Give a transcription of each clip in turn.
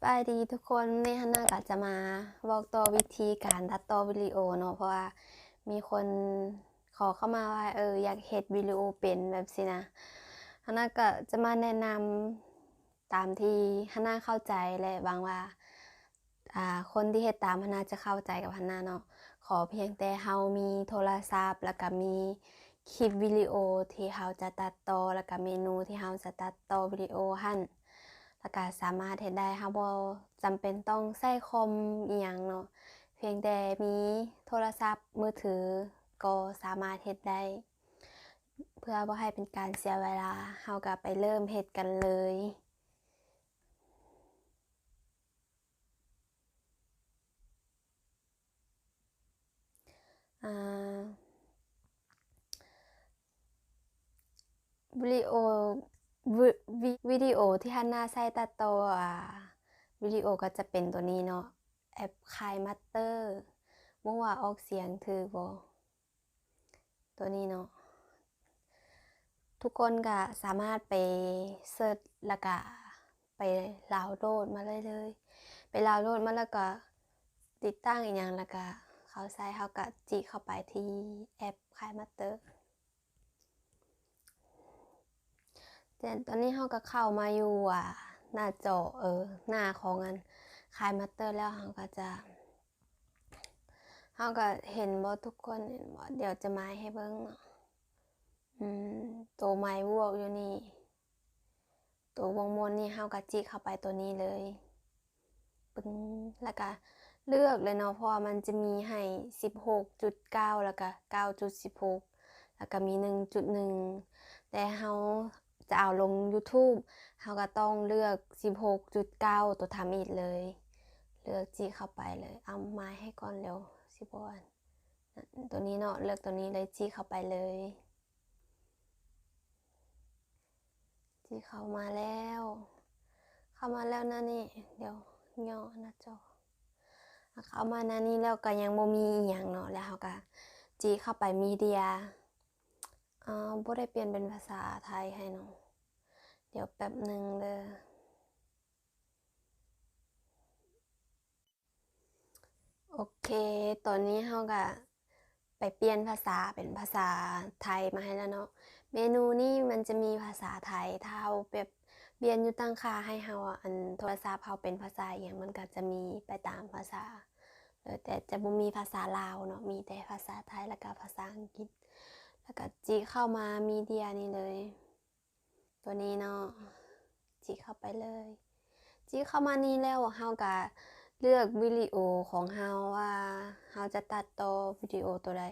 ບາຍດີທຸກຄົນ, ມື້ນີ້ຮັນນາກໍຈະມາບອກຕໍ່ວິທີການຕັດຕໍ່ວິດີໂອເນາະ, ເພາະວ່າມີຄົນຂໍເຂົ້າມາວ່າ ເອີ ຢາກເຮັດວິດີໂອເປັນແບບຊີ້ນະ. ຮັນນາກໍຈະມາແນະນຳຕາມທີ່ຮັນນາເຂົ້າໃຈ ແລະ ຫວັງວ່າ ອ່າ ຄົນທີ່ເຮັດຕາມຫັ້ນນະຈະເຂົ້າໃຈກັບຫັ້ນນະເນາະ. ຂໍພຽງແຕ່ເຮົາມີໂທລະສັບ ແລ້ວກະມີຄລິບວິດີໂອທີ່ເຮົາຈະຕັດຕໍ່ ແລ້ວກະເມນູທີ່ເຮົາຈະຕັດຕໍ່ວິດີໂອຫັ້ນ ແລ້ວກະສາມາດເຮັດໄດ້. ເຮົາບໍ່ຈຳເປັນຕ້ອງໃຊ້ຄອມອີ່ຫຍັງເນາະ, ພຽງແຕ່ມີໂທລະສັບມືຖືກໍສາມາດເຮັດໄດ້. ເພື່ອບໍ່ໃຫ້ເປັນການເສຍເວລາ, ເຮົາກໍໄປເລີ່ມເຮັດກັນເລີຍ. ອ່າ ວິດີໂອ ວິ ວິ ວິດີໂອທີ່ຮັນນາໃຊ້ຕັດຕໍ່ ອ່າ ວິດີໂອກໍຈະເປັນຕົວນີ້ເນາະ, ແອັບ KineMaster. ບໍ່ຮູ້ວ່າອອກສຽງຖືກບໍ່? ຕົວນີ້ເນາະ, ທຸກຄົນກະສາມາດໄປເສີດ ແລ້ວກະໄປດາວໂຫຼດມາໄດ້ເລີຍ. ໄປດາວໂຫຼດມາແລ້ວກະຕິດຕັ້ງອີ່ຫຍັງ ແລ້ວກະເຂົ້າໃຊ້, ເຮົາກະຈິກເຂົ້າໄປທີ່ແອັບ KineMaster. ແຕ່ຕອນນີ້ເຮົາກະເຂົ້າມາຢູ່ ອ່າ ໜ້າຈໍ ເອີ ໜ້າຂອງອັນ KineMaster ແລ້ວ, ເຮົາກະຈະ ເຮົາກໍເຫັນບໍ່ ທຸກຄົນເຫັນບໍ່? ດຽວຈະໝາຍໃຫ້ເບິ່ງເນາະ. ອືມ ໂຕໄມ້ບວກຢູ່ນີ້ ໂຕວົງມົນນີ້ ເຮົາກໍຈິກເຂົ້າໄປໂຕນີ້ເລີຍ. ປຶ້ງ ແລ້ວກໍເລືອກເລີຍເນາະ, ເພາະວ່າມັນຈະມີໃຫ້ສິບຫົກຈຸດເກົ້າ ແລ້ວກໍເກົ້າຈຸດສິບຫົກ ແລ້ວກໍມີໜຶ່ງຈຸດໜຶ່ງ ແຕ່ເຮົາ ຈະເອົາລົງ YouTube ເຮົາກໍຕ້ອງເລືອກສິບຫົກຈຸດເກົ້າ ຕົວທຳອິດເລີຍ. ເລືອກຈິກເຂົ້າໄປເລີຍ. ເອົາ ໝາຍໃຫ້ກ່ອນແລ້ວ ຊິບໍ່ອັນ ຕົວນີ້ເນາະ, ເລືອກຕົວນີ້ເລີຍ, ຈິກເຂົ້າໄປເລີຍ. ຈິກເຂົ້າມາແລ້ວ, ເຂົ້າມາແລ້ວໜ້ານີ້, ດຽວຫຍໍ້ໜ້າຈໍ. ເຂົ້າມາໜ້ານີ້ແລ້ວກໍຍັງບໍ່ມີອີ່ຫຍັງເນາະ, ແລ້ວເຮົາກໍຈິກເຂົ້າໄປ Media. ອ່າ ບໍ່ໄດ້ປ່ຽນເປັນພາສາໄທໃຫ້ເນາະ, ດຽວແປັບໜຶ່ງເດີ. ໂອເຄ, ຕອນນີ້ເຮົາກະໄປປ່ຽນພາສາເປັນພາສາໄທມາໃຫ້ແລ້ວເນາະ. ເມນູນີ້ມັນຈະມີພາສາໄທ, ຖ້າເຮົາແບບປ່ຽນຢູ່ຕັ້ງຄ່າໃຫ້ເຮົາ ອັນ ໂທລະສັບເຮົາເປັນພາສາອີ່ຫຍັງ ມັນກະຈະມີໄປຕາມພາສາເລີຍ, ແຕ່ຈະບໍ່ມີພາສາລາວເນາະ, ມີແຕ່ພາສາໄທ ແລ້ວກະພາສາອັງກິດ. ແລ້ວກະຈິກເຂົ້າມາ Media ນີ້ເລີຍ, ຕົວນີ້ເນາະ, ຈິກເຂົ້າໄປເລີຍ. ຈິກເຂົ້າມານີ້ແລ້ວ ເຮົາກະເລືອກວິດີໂອຂອງເຮົາວ່າເຮົາຈະຕັດຕໍ່ວິດີໂອຕົວໃດ.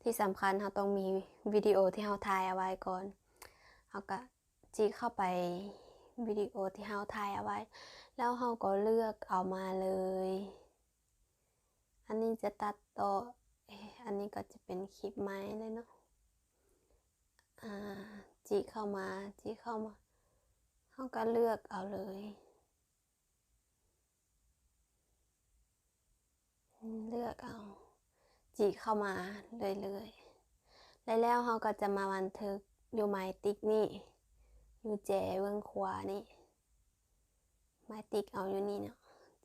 ທີ່ສຳຄັນເຮົາຕ້ອງມີວິດີໂອທີ່ເຮົາຖ່າຍເອົາໄວ້ກ່ອນ. ເຮົາກະ ຈິກເຂົ້າໄປວິດີໂອທີ່ເຮົາຖ່າຍເອົາໄວ້ ແລ້ວເຮົາກໍເລືອກເອົາມາເລີຍ. ອັນນີ້ຈະຕັດຕໍ່, ເອະ ອັນນີ້ກໍຈະເປັນຄລິບໃໝ່ເລີຍເນາະ. ອາ ຈິກເຂົ້າມາ, ຈິກເຂົ້າມາ, ເຮົາກໍເລືອກເອົາເລີຍ. ເລືອກເອົາ, ຈິກເຂົ້າມາເລື້ອຍໆ ແລ້ວເຮົາກໍຈະມາບັນທຶກຢູ່ໄມຕິກນີ້, ຢູ່ແຈເບື້ອງຂວານີ້, ໄມຕິກເອົາຢູ່ນີ້ເນາະ,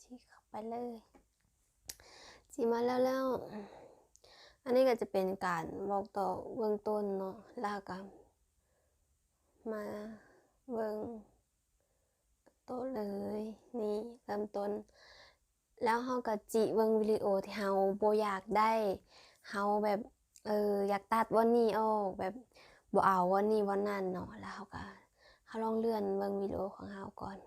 ຈິກເຂົ້າໄປເລີຍ. ຈິກມາແລ້ວ, ແລ້ວອັນນີ້ກໍຈະເປັນການບອກຕໍ່ເບື້ອງຕົ້ນເນາະ, ແລ້ວກໍມາເບິ່ງ ໂຕະເລີຍ. ນີ້ເລີ່ມຕົ້ນ ແລ້ວເຮົາກໍຈິເບິ່ງວິດີໂອທີ່ເຮົາບໍ່ຢາກໄດ້, ເຮົາແບບ ເອີ ຢາກຕັດບ່ອນນີ້ອອກ, ແບບບໍ່ເອົາບ່ອນນີ້ບ່ອນນັ້ນເນາະ. ແລ້ວເຮົາກໍ ເຮົາລອງເລື່ອນເບິ່ງວິດີໂອຂອງເຮົາກ່ອນ.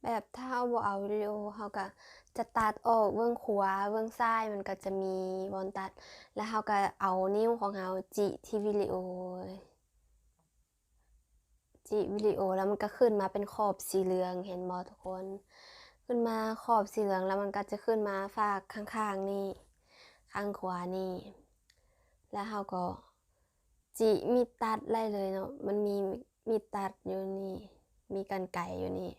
ແບບຖ້າເຮົາບໍ່ເອົາວິດີໂອ ເຮົາກະຈະຕັດອອກເບື້ອງຂວາ, ເບື້ອງຊ້າຍມັນກະຈະມີບ່ອນຕັດ, ແລ້ວເຮົາກະເອົານິ້ວຂອງເຮົາຈິທີ່ວິດີໂອ, ຈິວິດີໂອ ແລ້ວມັນກະຂຶ້ນມາເປັນຂອບສີເຫຼືອງ, ເຫັນບໍ່ທຸກຄົນ? ຂຶ້ນມາຂອບສີເຫຼືອງ ແລ້ວມັນກະຈະຂຶ້ນມາຟາກຂ້າງໆນີ້, ຂ້າງຂວານີ້, ແລ້ວເຮົາກໍ ຈິມີດຕັດໄດ້ເລີຍເນາະ, ມັນມີມີດຕັດຢູ່ນີ້, ມີກັນໄກຢູ່ນີ້.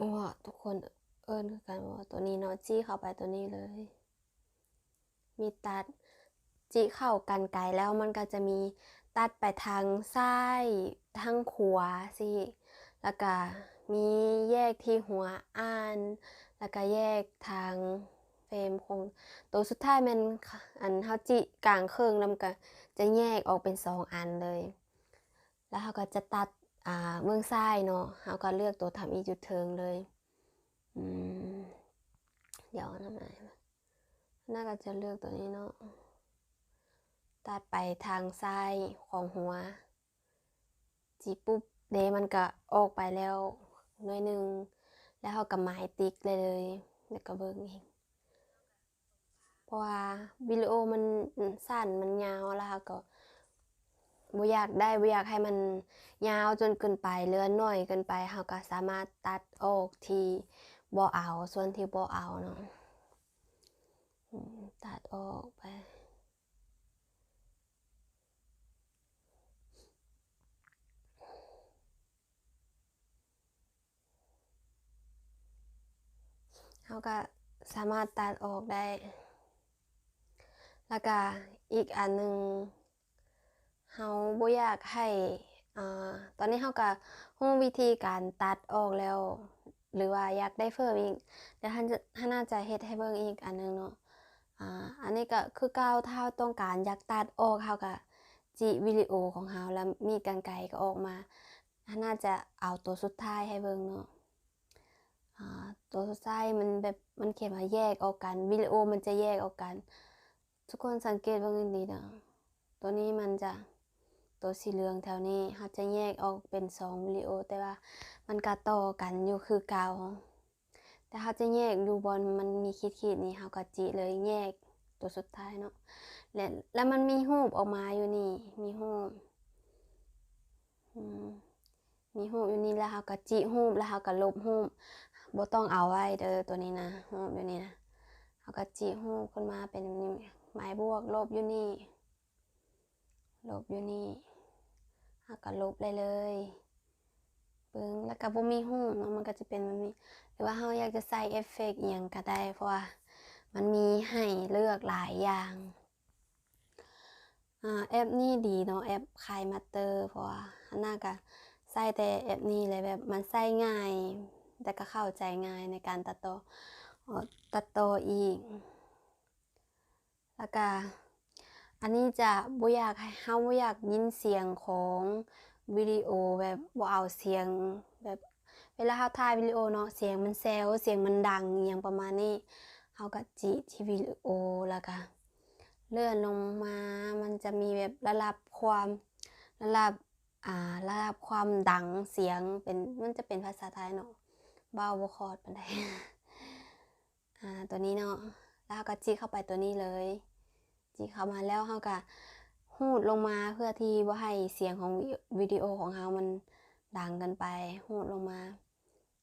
ໂອ້ ທຸກຄົນ, ເອີ້ນຄືກັນບໍ່ ໂຕນີ້ເນາະ ຈີ້ເຂົ້າໄປໂຕນີ້ເລີຍ. ມີຕັດ ຈີ້ເຂົ້າກັນໄກແລ້ວ ມັນກໍຈະມີຕັດໄປທາງຊ້າຍ ທາງຂວາຊີ້ ແລ້ວກະມີແຍກທີ່ຫົວອ່ານ ແລ້ວກະແຍກທາງເຟຣມຂອງ ໂຕສຸດທ້າຍແມ່ນ ອັນ ເຮົາຈີ້ກາງເຄິ່ງ ແລ້ວມັນກໍຈະແຍກອອກເປັນສອງອັນເລີຍ. ແລ້ວເຮົາກໍຈະຕັດ ອ່າ ເບື້ອງຊ້າຍເນາະ ເຮົາກໍເລືອກໂຕທຳອິດຢູ່ເທິງເລີຍ. ອືມ ດຽວນະ ໜ້າກໍຈະເລືອກໂຕນີ້ເນາະ ຕັດໄປທາງຊ້າຍຂອງຫົວ ຈີ້ປຸບເດ ມັນກໍອອກໄປແລ້ວໜ້ອຍໜຶ່ງ ແລ້ວເຮົາກໍໝາຍຕິກໄດ້ເລີຍ ແລ້ວກໍເບິ່ງເອງ. ເພາະວ່າວິດີໂອມັນ ອືມ ສັ້ນ ມັນຍາວ ແລ້ວເຮົາກໍບໍ່ຢາກໄດ້ ບໍ່ຢາກໃຫ້ມັນຍາວຈົນເກີນໄປ ຫຼືວ່າໜ້ອຍເກີນໄປ ເຮົາກໍສາມາດຕັດອອກທີ່ບໍ່ເອົາ ສ່ວນທີ່ບໍ່ເອົາເນາະ ຕັດອອກໄປ. ເຮົາກໍສາມາດຕັດອອກໄດ້ ແລ້ວກໍອີກອັນໜຶ່ງ ເຮົາບໍ່ຢາກໃຫ້ ອາ ຕອນນີ້ເຮົາກໍຮູ້ວິທີການຕັດອອກແລ້ວ ຫຼືວ່າຢາກໄດ້ເພີ່ມອີກ ດຽວຫັ້ນ ຫັ້ນໜ້າຈະເຮັດໃຫ້ເບິ່ງອີກອັນໜຶ່ງເນາະ. ອາ ອັນນີ້ກໍຄືເກົ່າ ຖ້າເຮົາຕ້ອງການຢາກຕັດອອກ ເຮົາກໍຈີ້ວິດີໂອຂອງເຮົາ ແລ້ວມີດກັນໄກກໍອອກມາ. ຫັ້ນໜ້າຈະເອົາໂຕສຸດທ້າຍໃຫ້ເບິ່ງເນາະ ອາ ໂຕສຸດທ້າຍມັນແບບ ມັນຂຽນວ່າແຍກອອກກັນ ວິດີໂອມັນຈະແຍກອອກກັນ ທຸກຄົນສັງເກດເບິ່ງດີໆເດີ ໂຕນີ້ມັນຈະ ໂຕສີເຫຼືອງແຖວນີ້ ເຮົາຈະແຍກອອກເປັນສອງວິດີໂອ ແຕ່ວ່າມັນກະຕໍ່ກັນຢູ່ຄືເກົ່າ ແຕ່ເຮົາຈະແຍກຢູ່ບ່ອນມັນມີຂີດໆນີ້ ເຮົາກໍຈີ້ເລີຍ ແຍກໂຕສຸດທ້າຍເນາະ ແລະ ແລະ ມັນມີຮູບອອກມາຢູ່ນີ້ ມີຮູບ ອືມ ມີຮູບຢູ່ນີ້ ແລ້ວເຮົາກໍຈີ້ຮູບ ແລ້ວເຮົາກໍລົບຮູບ ບໍ່ຕ້ອງເອົາໄວ້ເດີ ໂຕນີ້ນະ ຮູບຢູ່ນີ້ນະ ເຮົາກໍຈີ້ຮູບຂຶ້ນມາເປັນແບບນີ້ ໝາຍບວກ ລົບຢູ່ນີ້ ລົບຢູ່ນີ້ ເຮົາກໍລົບໄດ້ເລີຍ ປຶ້ງ ແລ້ວກໍບໍ່ມີຮູບເນາະ ມັນກໍຈະເປັນແບບນີ້ ຫຼືວ່າເຮົາຢາກຈະໃສ່ເອຟເຟັກອີ່ຫຍັງກໍໄດ້ ເພາະວ່າມັນມີໃຫ້ເລືອກຫຼາຍຢ່າງ. ອາ ແອັບນີ້ດີເນາະ ແອັບ KineMaster ເພາະວ່າຫັ້ນນະກະໃຊ້ແຕ່ແອັບນີ້ແຫຼະ ແບບມັນໃຊ້ງ່າຍ ແຕ່ກະເຂົ້າໃຈງ່າຍໃນການຕັດຕໍ່ ເອີ ຕັດຕໍ່ອີກ ແລ້ວກະອັນນີ້ຈະບໍ່ຢາກໃຫ້ ເຮົາບໍ່ຢາກຍິນສຽງຂອງວິດີໂອ ແບບບໍ່ເອົາສຽງ ແບບເວລາເຮົາຖ່າຍວິດີໂອເນາະ ສຽງມັນແຊວ ສຽງມັນດັງ ອີ່ຫຍັງປະມານນີ້ ເຮົາກະຈີ້ທີ່ວິດີໂອ ແລ້ວກະ ເລື່ອນລົງມາ ມັນຈະມີແບບລະດັບຄວາມ ລະດັບ ອ່າ ລະດັບຄວາມດັງສຽງ ເປັນ ມັນຈະເປັນພາສາໄທເນາະ ເວົ້າບໍ່ຄອດປານໃດ ອ່າ ຕົວນີ້ເນາະ ແລ້ວເຮົາກໍຈີ້ເຂົ້າໄປຕົວນີ້ເລີຍ ຈີ້ເຂົ້າມາແລ້ວເຮົາກໍຮູດລົງມາ ເພື່ອທີ່ບໍ່ໃຫ້ສຽງຂອງວິ ວິດີໂອຂອງເຮົາມັນດັງເກີນໄປ ຮູດລົງມາ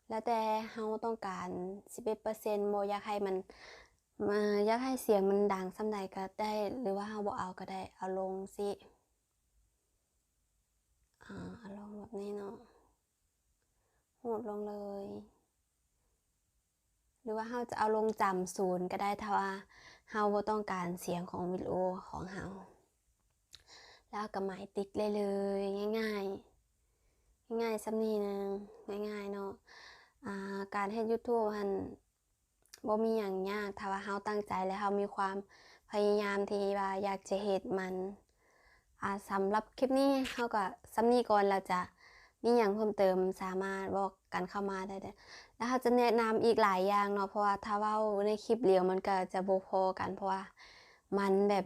ແລ້ວແຕ່ເຮົາຕ້ອງການ ສິບເອັດເປີເຊັນ ບໍ່ຢາກໃຫ້ມັນ ມາ ຢາກໃຫ້ສຽງມັນດັງສ່ຳໃດກໍໄດ້ ຫຼືວ່າເຮົາບໍ່ເອົາກໍໄດ້ ເອົາລົງຊີ້ ອາ ເອົາລົງແບບນີ້ເນາະ ຮູດລົງເລີຍ ຫຼືວ່າເຮົາຈະເອົາລົງຈຳສູນກໍໄດ້ ຖ້າວ່າເຮົາບໍ່ຕ້ອງການສຽງຂອງວິດີໂອຂອງເຮົາ ແລ້ວກໍໝາຍຕິກໄດ້ເລີຍ ງ່າຍໆ ງ່າຍໆ ສ່ຳນີ້ນະ ງ່າຍໆເນາະ ອາ ການເຮັດ YouTube ຫັ້ນ ບໍ່ມີຫຍັງຍາກ ຖ້າວ່າເຮົາຕັ້ງໃຈ ແລະ ເຮົາມີຄວາມພະຍາຍາມທີ່ວ່າຢາກຈະເຮັດມັນ. ອາ ສຳລັບຄລິບນີ້ເຮົາກໍສ່ຳນີ້ກ່ອນ ແລ້ວຈະມີຫຍັງເພີ່ມເຕີມສາມາດບອກກັນເຂົ້າມາໄດ້ເດີ ແລ້ວເຮົາຈະແນະນຳອີກຫຼາຍຢ່າງເນາະ ເພາະວ່າຖ້າເວົ້າໃນຄລິບດຽວມັນກໍຈະບໍ່ພໍກັນ ເພາະວ່າມັນແບບ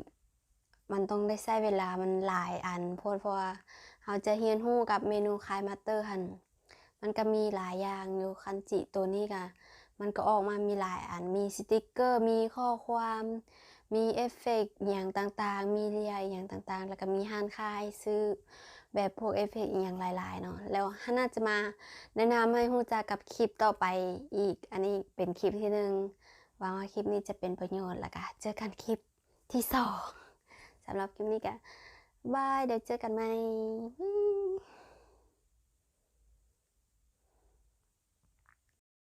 ມັນຕ້ອງໄດ້ໃຊ້ເວລາ ມັນຫຼາຍອັນໂພດ ເພາະວ່າເຮົາຈະຮຽນຮູ້ກັບເມນູ KineMaster ຫັ້ນ ມັນກະມີຫຼາຍຢ່າງຢູ່ ຄັນຈິໂຕນີ້ກະ ມັນກະອອກມາມີຫຼາຍອັນ ມີສະຕິກເກີ ມີຂໍ້ຄວາມ ມີເອຟເຟັກອີ່ຫຍັງຕ່າງໆ ມີເລເຢີອີ່ຫຍັງຕ່າງໆ ແລ້ວກະມີຮ້ານຄ້າໃຫ້ຊື້ແບບພວກເອຟເຟັກອີ່ຫຍັງຫຼາຍໆເນາະ ແລ້ວຫັ້ນນະຈະມາແນະນຳໃຫ້ຮູ້ຈັກກັບຄລິບຕໍ່ໄປອີກ ອັນນີ້ເປັນຄລິບທີໜຶ່ງ ຫວັງວ່າຄລິບນີ້ຈະເປັນປະໂຫຍດ ແລ້ວກະເຈີກັນຄລິບ ທີສອງ ສຳລັບຄລິບນີ້ກະບາຍ ດຽວເຈີກັນໃໝ່.